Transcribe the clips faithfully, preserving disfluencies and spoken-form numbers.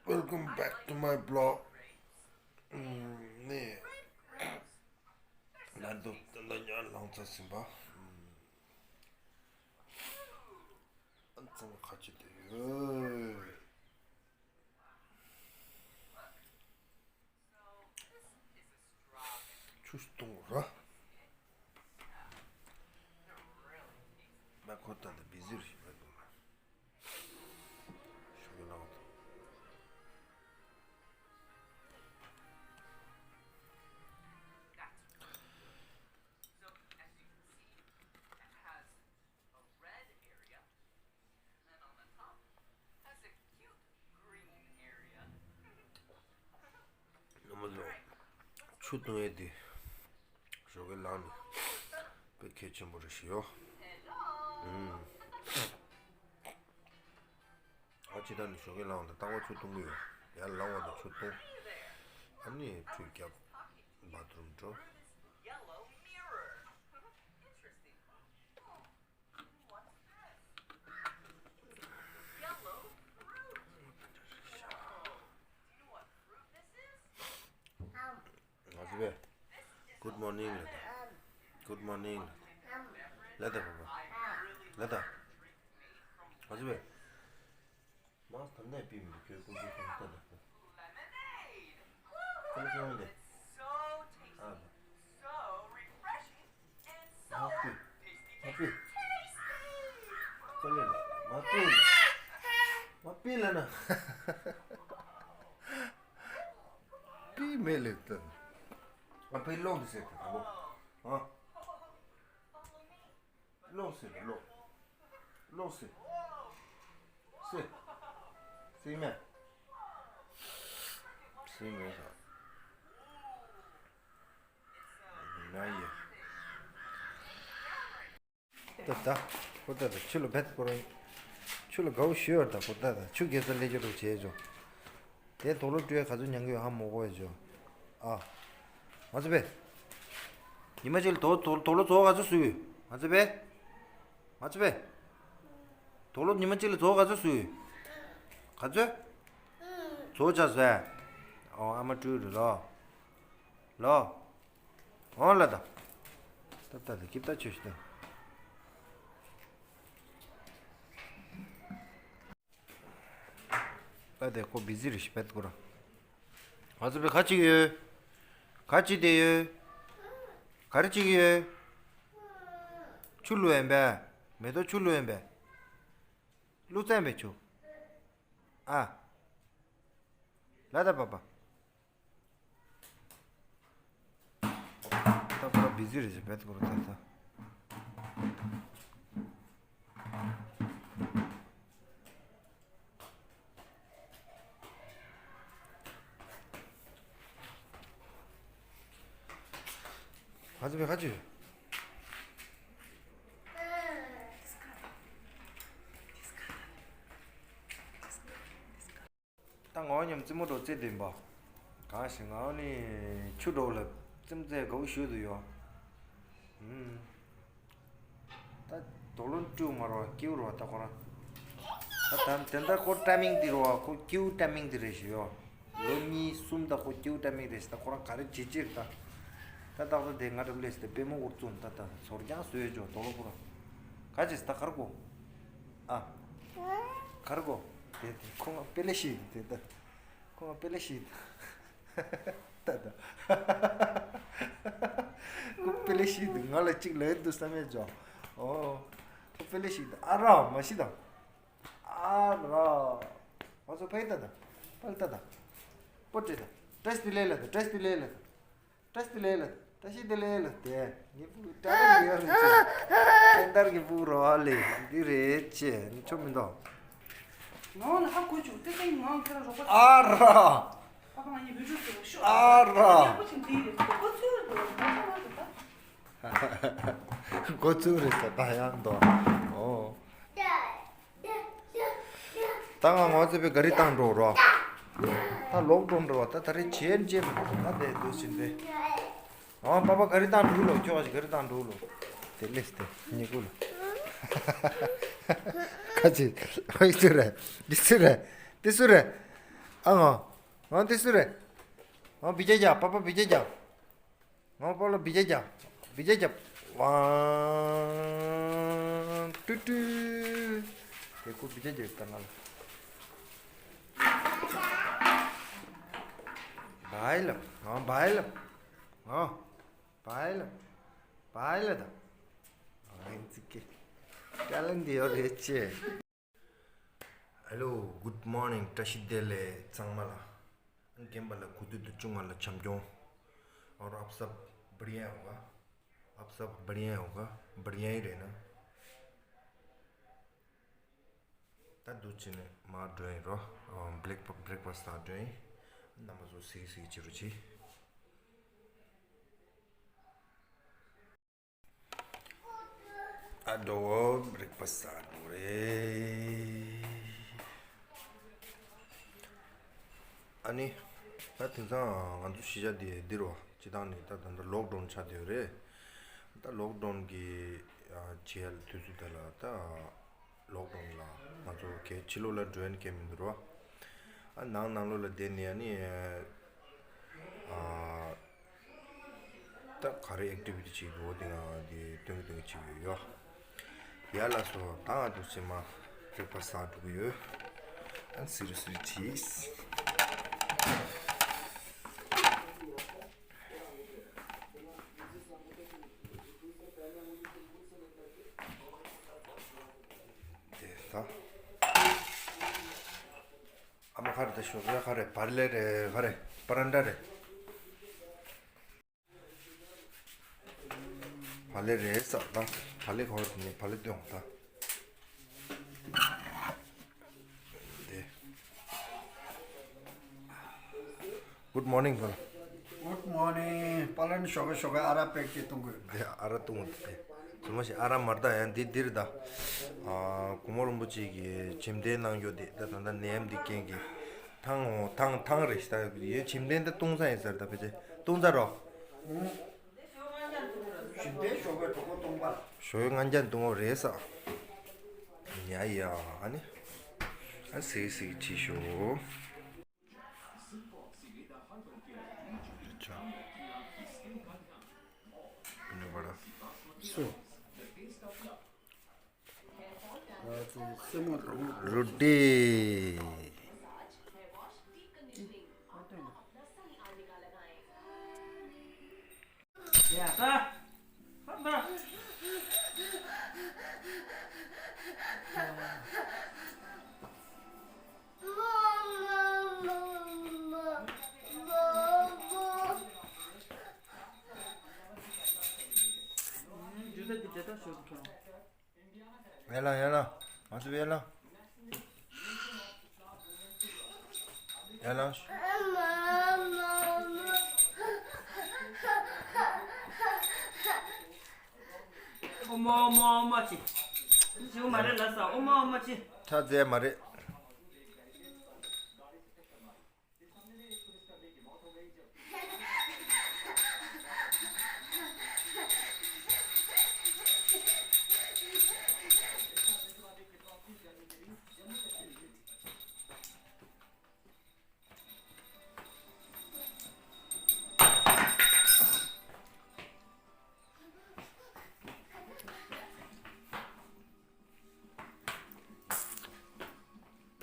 Welcome back to my blog. ཨུམ། ནས། ང་ཚོ་ད་ལྟ་ཉལ་ལངས་ཚར་ཟིན་པ། ཨུམ། ཨ་ཙང་ཁ་ཆེ་དེ་ཡོད། ཆུ་བཏུང་ར། མ་ཁོ་ད་ལྟ་བི་ཟི་རུ་ཞིག་མེད་འདུག་ན། ཞོགས་ཀྱི་ལངས་དང་། ནོར་མ་ལོ། ཆུ་བཏུང་ཡས་དེ། ཞོགས་ཀས་ལངས་ནས། དཔེ་གལ་ཆེན་པོ་རེད་ཤི་ཡོ། ཨུམ། ཨ་ཅི་ད་ནི་ཞོགས་ཀས་ལངས་ནས་རྟག་པར་ཆུ་བཏུང་གི་ཡོད། ཡར་ལངས་པ་དང་ཆུ་བཏུང་། ཨ་ནི་ཁྲུས་བརྒྱབ། བ་ཐུ་རུམ་འགྲོ། ང་ཚོ་བས། Good morning ལ་ད། Good morning ལ་ད། ལ་ད་བ་བ། ལ་ད། ང་ཚོ་བས། མང་ཐམ་ནས་པི་མི་ཁྱོད་ཀུན་ཀུན་ཀུན་ལྟ་ད། ཀུན་ཀུན་ལ། ཨ། ཨ་པི། ཨ་པི། ཀུན་ལ། མ་པི་ལ། མ་པི་ལ་ན། པི་མེ་ལེ་ཏན། ཨ་པི་ལོག་ཏུ་ཟེར་ཏེ་ད་ལོ། ཨ། ལོག་སེ་ལོག་ལོག་སེ། སེ། སེ་མེ། སེ་མེ་ས། ན་ཡེ། ད་ད། ཁོ་ད་ད་ཆུ་ལ་བེད་ཁོ་རང་། ཆུ་ལ་དགའ་བོ་ཞུ་ཡོད་ད་ཁོ་ད་ད་ཆུ་རྒྱལ་ས་ལས་ཀྱི་རུ་བྱས་ཆོག་དེ་དོག་ལོ་སྤྲུལ་ག་ཚོད་ཉང་གི་ཡོད་ཧ་མོ་གོ་ཡ་ཇོ། ཨ། ང་ཚོ་པས། ཉི་མ་གཅིག་ལ་དོག་དོག་དོག་ལོ་ཚོ་ག་ཚོད་བཟོས་ཡོད། ང་ཚོ་པས། ང་ཚོ་པས། དོག་ལོ་ཉི་མ་གཅིག་ལ་ཚོ་ག་ཚོད་བཟོས་ཡོད། ག་ཚོད། ཚོ་ཆ་བཟོས། ཨོ་ཨ་མ་སྤྲུལ་རེད་ལོ། ལོ། ཨོ་ལ་ད། ད་ད་ད་ཀིབ་ད་ཆོས་ཤི་ད། ད་དེ་ཁོ་བི་ཟི་རེད་ཤི་བེད་ཁོ་ར། ང་ཚོ་པའི་ཁ་ཅིག་ཡོད། ཁ་ཅིག་དེ་ཡོད། ག་རེ་ཅིག་ཡོད། ཆུ་བླུགས་ཡིན་པས། མེ་ཏོག་ཆུ་བླུགས་ཡིན་པས། བླུགས་ཙམ་པས་ཆུ། ཨ། ལ་ད་པ་པ། ད་ཁོ་རང་བི་ཟི་རེད་ཟེར་བེད་ཁོ་རང་ད་ད། ང་ཚོ་བེ་ཁ་ཅིག་ད་ངའོ་མཉམ་རྩེད་མོ་འགྲོ་རྩེད་དེ་འབའ། གང་ཞིག་ངའོ་ནི་ཆུ་འགྲོ་ལ་རྩེད་མོ་རྩེད་དགའ་བོ་ཞུ་དུ་ཡོ། ཧུམ། ད་དོག་ལོ་སྤྲུག་མ་རོ་ཀེའུ་རོ་ད་ཁོ་རང་། ད་ད་དེ་འདྲ་ཁོ་ཊའི་མིང་འདི་རོ་ཁོ་ཀེའུ་ཊའི་མིང་འདི་རེད་ཞུ་ཡོ། ལོ་གཉིས་གསུམ་ད་ཁོ་ཀེའུ་ཊའི་མིང་རེད་ཞུ་ད་ཁོ་རང་ག་རེ་བྱེད་ཅིར་ད། ད་ཏག་ཏག་དེ་ང་འགྲམ་སླེབས་ཏེ་པད་མོ་འུར་ཙུམ་ད་ད་ཚོར་རྐྱང་བཟོས་ཡོད་ཅོ་དོག་ལོ་ཁོ་རང་། ག་ཅེས་ད་གར་གོ། ཨ། གར་གོ། དེ་དེ་ཁོ་ང་པེ་ལེ་ཤི་དེ་ད། ཁོ་ང་པེ་ལེ་ཤི་དེ། ད་ད། ཁོ་པེ་ལེ་ཤི་དེ་ང་ལ་གཅིག་ལས་འདུག་བསམ་ཡོད་ཅོ། ཨོ། ཁོ་པེ་ལེ་ཤི་དེ་ཨ་ར་མ་ཤི་ད། ཨ་ར། ང་ཚོ་ཕའི་ད་ད། ཕལ་ད་ད། པོ་ཏྲེ་ད། ཏྲེས་ཏི་ལེ་ལ་ད་ཏྲེས་ཏི་ལེ་ལ་ད། བཀྲ་ཤིས་བདེ་ལེགས་ལ། བཀྲ་ཤིས་བདེ་ལེགས་ལ་དེ། ངའི་བུ་ཏྲ་ལ་ཡོད་རེད་ཅེ། ཕན་ཐར་གྱི་བུ་རོ་ཨ་ལེ། འདི་རེད་ཅེ། ནི་ཆོ་མི་འདུག་ངའོ་ལ་ཧ་གོ་བཅུག་ཏེ་ཏེ་ངའོ་ཁྱེད་རང་རོགས་པ། ཨ་ར། ཨ་ཕ་ང་གཉིས་བུ་ཕྲུག་ཟེར་བ་ཤོག་ཨ་ར། ཡག་པོ་ཅིག་དེ་ཡིན་རེད་ཁོ་ཚོའི་རེད་ཁོ་ཚོའི་རེད་ད། ཁོ་ཚོའི་རེད་ཟེར་ད་ཡང་འདུག་ཨོ། ད་ང་ང་ཚོ་པའི་ག་རི་བཏང་འགྲོ་རོགས། ད་ལོག་འགྲོ་འགྲོ་བ་ད་ད་རེ་བྱེད་བྱེད་མི་འགྲོ་ད་དེ་འདུག་ཕྱིན་ཏེ། ཨ་པ་པ་ག་རི་བཏང་འགྲོ་ལོ། ཁྱོད་ཨ་ཅི་ག་རི་བཏང་འགྲོ་ལོ། དེ་ལེས་ཏེ་ཉེ་གུ་ལ། ཁ་ཅིག་ཨི་སུ་རེ། འདི་སུ་རེ། འདི་སུ་རེ། ཨ་ང་། ང་དེ་སུ་རེད། ང་བི་ཇ་རྒྱག་པ་པ་བི་ཇ་རྒྱག་ང་པ་ལ་བི་ཇ་རྒྱག་བི་ཇ་རྒྱག་ཝང་། ཏུ་ཏུ། དེ་ཁོ་བི་ཇ་རྒྱག་ད་ང་ལ། བའི་ལབ། ང་བའི་ལབ། ང་བའི་ལབ། བའི་ལབ་ད། ཨ་ཙི་ཀེ། ཊེ་ལེན་ཊི་ཡོད་རེད་ཅེ། Hello, good morning. བཀྲ་ཤིས་བདེ་ལེགས་ཚང་མ་ལ། རྒན་པ་ལ་གུ་དུ་དུ་ཅུང་ང་ལ་འཆམ་སྐྱོང་། और आप सब बढ़िया होगा। आप सब बढ़िया होगा। बढ़िया ही रहना। ད་འདུག་ཅེ་ནས་མར་འགྲོ་ཡིན་རོ། ཨ། བྷེ་རེག་བྷེ་རེག་ཕ་སི་ལ་འགྲོ་ཡིན། རྣམ་པ་ཚོ་གཟིགས་གཟིགས་བྱེད་རོགས་གྱིས། ཨ་འགྲོ། བྷེ་རེག་ཕ་སི་ལ་འགྲོ་རེད། ཨ་ནི། ད་དེང་སང་ང་ཚོ་གཞིས་ཆགས་འདི་འདིར་བ་སྤྱི་བཏང་ནས་ད་ད་ལྟ་ལོག་ཌའུན་ཆགས་བསྡད་ཡོད་རེད། ད་ལོག་ཌའུན་གི་ཨ་བྱེད་ཡ་ལ་དུས་ཚོད་དེ་ལ་ད་ལོག་ཌའུན་ལ་ང་ཚོ་གལ་ཕྱི་ལོགས་ལ་འགྲོ་ཡ་གལ་མི་འདུག་ར། ཨ་ནང་ནང་ལོགས་ལ་བསྡད་ནས་ཨ་ནི་ཨ། ད་ག་རེ་ཨེག་ཊི་བི་ཊི་བྱེད་དགོས་དེ་ང་དེ་སྟོན་གི་སྟོན་གི་བྱེད་ཀྱི་ཡོད། ཡ་ལ་སོ་ད་ང་འདུག་ཅེ་མ་བྷེ་རེག་ཕ་སི་ཟ་འགྲོ་གི་ཡོད། ཨན་སི་རི་སི་རི་ཅིས། དེ་ད། ཨ་མ་ཁ་རེ་ད་ཤོག་ཡ་ཁ་རེ་བར་ལེ་རེ་ཁ་རེ་པ་རན་ཏྲ་རེ། བ་ལེ་རེད་ས་ད། བ་ལེ་གོ་དེ་ནི་བ་ལེ་སྟོན་ད། དེ། Good morning ཕ་ལ། Good morning པ་ལན་ཞོགས་ཀ་ཞོགས་ཀ་ཨ་ར་པེག་ཅིག་བཏུང་དགོས། དེ་ཨ་ར་བཏུང་དེ། ཚོད་མ་ཞིག་ཨ་ར་མར་ད་ཡང་འདི་འདིར་ད། ཨ། གུང་མ་རིན་པོ་ཆེ་གི་བྱེམ་ཐེན་གནང་རྒྱུ་དེ་ད་ད་ད་ནད་ཡམས་འདི་རྐྱེན་གྱིས། ཐང་འོ་ཐང་ཐང་རེ་ཞིག་ད་ཡོད་བྱེམ་ཐེན་ད་བཏུང་ས་ཡིན་ཟེར་ད་ཕལ་ཆེར་བཏུང་ཚར་རོ། ཞིམ་པའི་ཞོགས་པའི་གྲོགས་པོ་སྟོང་པ། ཞོགས་ཡོད་ང་འཇའ་འདུག་འོ་རེད་ས། ཡ་ཡ་ཨ་ནི། ཨ་སིག་སིག་བྱེད་ཤོག་ཅ། ཨ་ནི་བ་ར། སུ། རུ་ཏི། ཡ་ལ་ཡ་ལ། ང་ཚོ་ཡ་ལ། ཡ་ལ། ཨོ་མ་ཨོ་མ་ཨོ་མ་ཅི། ཞུ་མ་རེད་ལ་ས་ཨོ་མ་ཨོ་མ་ཅི། ཐ་ཙེ་མ་རེད།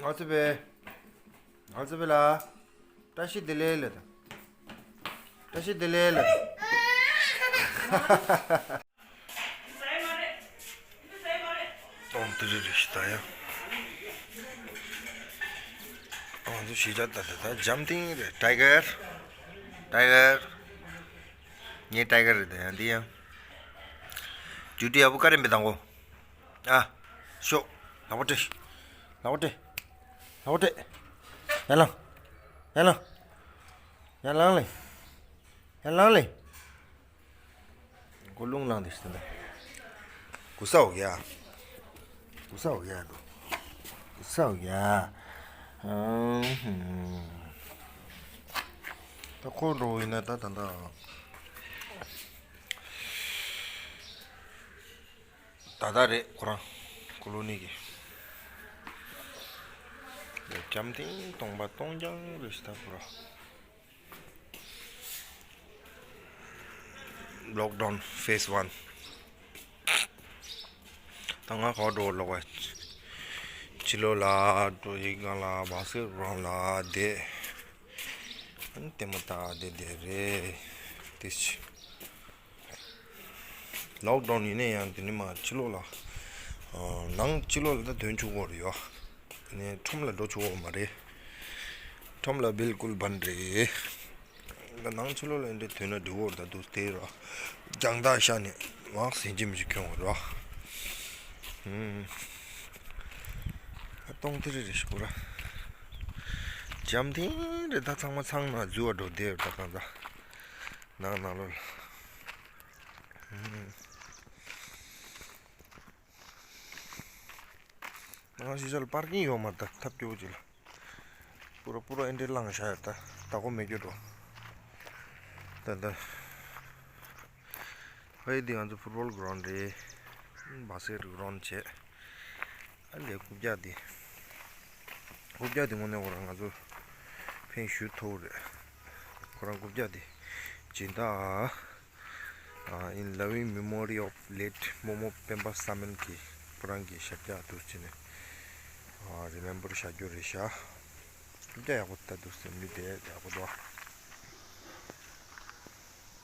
ང་ཚོ་བས། ང་ཚོ་བས་ལ། བཀྲ་ཤིས་བདེ་ལེགས་ལ། བཀྲ་ཤིས་བདེ་ལེགས་ལ། ཏོང་ཏི་རི་རི་ཤི་ད་ཡ། ང་ཚོ་གཞིས་ཆགས་ད་ད་ད་འཇམ་ཐིང་རེད་ཊའི་གར། ཊའི་གར། ངའི་ཊའི་གར་རེད་ད་ཡ་འདི་ཡ། ཇུ་ཏི་ཡ་བུ་ཀ་རེ་མི་དང་གོ། ཨ། ཤོག་ལག་པ་སྤྲད། ལག་པ་སྤྲད། ལག་པ་སྤྲད། ཡར་ལངས། ཡར་ལངས། ཡར་ལངས་ལེ། ཡར་ལངས་ལེ། ཀོ་ལུང་ལངས་ཏེ་ཤི་ད། གུ་ས་འོ་ཡ། གུ་ས་འོ་ཡ་དོ། གུ་ས་འོ་ཡ། ཨང་ཧུང་། ད་ཁོ་འགྲོ་ཡིན་ན་ད་ད་ད། ད་ད་རེད་ཁོ་རང་། ཀོ་ལོ་ནི་གི། འཇམ་ཐིང་སྟོང་པ་སྟོང་རྐྱང་རེད་ཤག་ད་པུ་ར། Lockdown phase one. ད་ང་ག་པར་འགྲོ་ལོག་པ། ཕྱི་ལོགས་ལ་འགྲོ་ཡི་གང་ལ་བ་སེ་རང་ལ་བསྡད། ཨ་ནི་ལྟད་མོ་ལྟ་བསྡད་བསྡད་རེད། དེ་ཕྱི། Lockdown ཡིན་ན་ཡང་དེ་ནི་མ་ཕྱི་ལོགས་ལ། ཨ། ནང་ཕྱི་ལོགས་ལ་ད་ཐོན་ཆོག་གི་རེད་ཡོ། ཨ་ནི་ཁྲོམ་ལ་འགྲོ་ཆོག་གི་མ་རེད། ཁྲོམ་ལ་བིལ་ཀུལ་བན་རེད། ད་ནང་ཕྱི་ལོགས་ལ་འདི་ཐོན་ན་འགྲིག་གི་རེད། ད་དུ་དེ་ར། རྒྱང་ཐག་ཤར་ནས་མར་ཟིན་གྱི་མི་ཞིག་ཁྱོང་བ་ར། ཧུམ། ད་སྟོང་ཐེ་རེ་རེ་ཞིག་གོ་ར། འཇམ་ཐིང་རེད། ད་ཚང་མ་ཚང་ན་འཛུལ་བ་འགྲོ་བསྡད་ཡོད། ད་གང་ད་ནང་ནང་ལོགས་ལ། ཧུམ། ང་ཤི་ཤ་ལ་པར་ཀིང་ཡོད་མ་རེད། ད་ཐབས་སྐྱོ་པོ་ཅིག་ལ། པུ་ར་པུ་ར་ཨེ་འདྲའི་བླངས་བཞག་ཡོད། ད་ད་གོ་མེད་རྒྱུ་འགྲོ། ད་ད། ཧོའི་འདི་ང་ཚོ་ཕུཊ་བོལ་གྷི་རའུན་ཌི་རེད། བ་སི་ཀེཊ་གྷི་རའུན་ཌི་བྱས། ཨ་ལས་རྐུབ་བཀྱག་འདི། རྐུབ་བཀྱག་འདི་དངོས་གནས་ཁོ་རང་ང་ཚོ་ཕན་ཞུ་ཐུབ་རེད། ཁོ་རང་རྐུབ་བཀྱག་འདི་སྦྱིན་བདག་ཨ། In loving memory of late Momo Pemba Samen གི་ཁོ་རང་གི་ཞབས་བཀྱག་འདུག་ཅེས་ནས། ཨ། རི་མེམ་བར་བཞག་རྒྱུ་རེད་ཤག་རྐུབ་བཀྱག་ཡག་པོ་ལྟ་འདུག་ཟེར་མི་དེ་ཡག་པོ་འདུག